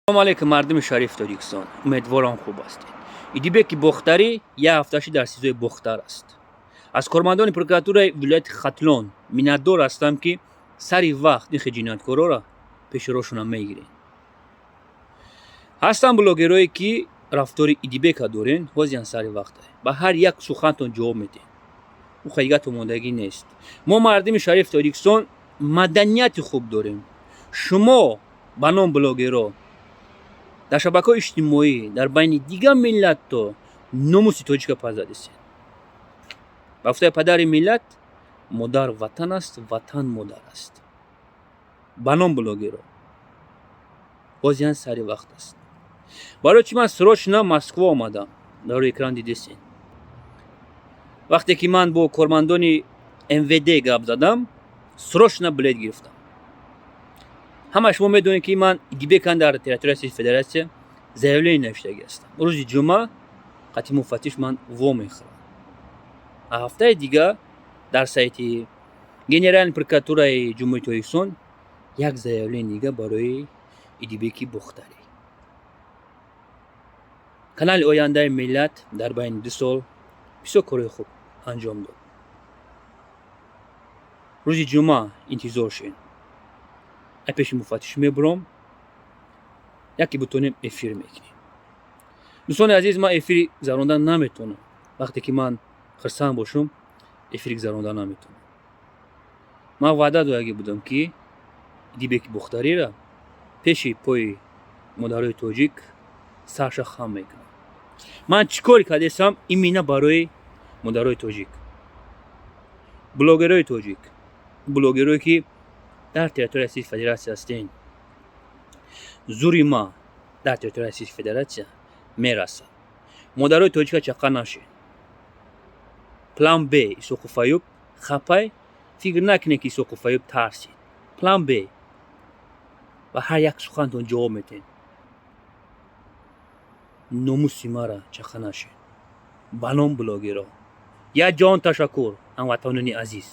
Салому алейкум, мардуми шарифи Тоҷикистон. Умедворам, хуб ҳастед. Идибеки Бохтарӣ як ҳафташи дар СИЗОи Бохтар аст. Аз кормандони прокуратураи вилояти Хатлон миннатдор ҳастам, ки сари вақт ин ҷинояткорора пеши роҳшона мегирем. Ҳастанд блогерое, ки рафтори Идибека дорен. Ҳозиан сари вақте ба ҳар як сухантон ҷавоб медиҳем. Ӯ ҳақиқату мондагӣ нест. Мо, мардуми шарифи Тоҷикистон, маданияти хуб дорем. Шумо ба ном блогеро дар шабакаҳои иҷтимоӣ дар байни дигар миллатто номуси тоҷика пас задистед. Ба гуфтаи падари миллат, модар ватан аст, ватан модар аст. Ба ном блогеро, бозиан сари вақт аст. Барои чӣ ман срочно Москва омадам? Дар рӯи экран дидесен. Вақте ки ман бо кормандони МВД гап задам, срочно билет гирифтам. Ҳама шумо медонед, ки ман Идибекан дар территорияи Российской Федерация заявление навиштагӣ ҳастам. Рӯзи ҷумъа қатъи муфаттиш ман во мехӯрам. Ҳафтаи дигар дар сайти Генеральной прокуратураи Ҷумҳурии Тоҷикистон як заявление дига барои Идибеки Бохтарӣ. Канали «Ояндаи миллат» дар байни 2 сол бисёр корои хуб анҷом дод. Рӯзи ҷумъа интизор шед, ай пеши муфаттиш мебуром, яке бутонем, эфир мекунем. Дӯстони азиз, ман эфири гузарондан наметавонам. Вақте ки ман хирсанд бошум, эфири гузарондан наметавонам. Ман ваъда додагӣ будам, ки Идибеки Бохтарира пеши пои модарои тоҷик сарша хам мекунам. Ман чӣ коре кардесам именно барои модарои тоҷик, блогерои тоҷик, блогерое, ки дар территорияи Российской Федерация ҳастен? Зури ма дар территорияи Российской Федерация мерасад. Модарои тоҷика чақа нашед. План Б Исоқу Аюб хапай. Фикр накунед, ки Исоқу Аюб тарсид. План Б ва ҳар як сухантон ҷавоб метиҳед. Номуси мара чақа нашед, ба ном блогеро. Як ҷон ташаккур, ҳамватанони азиз.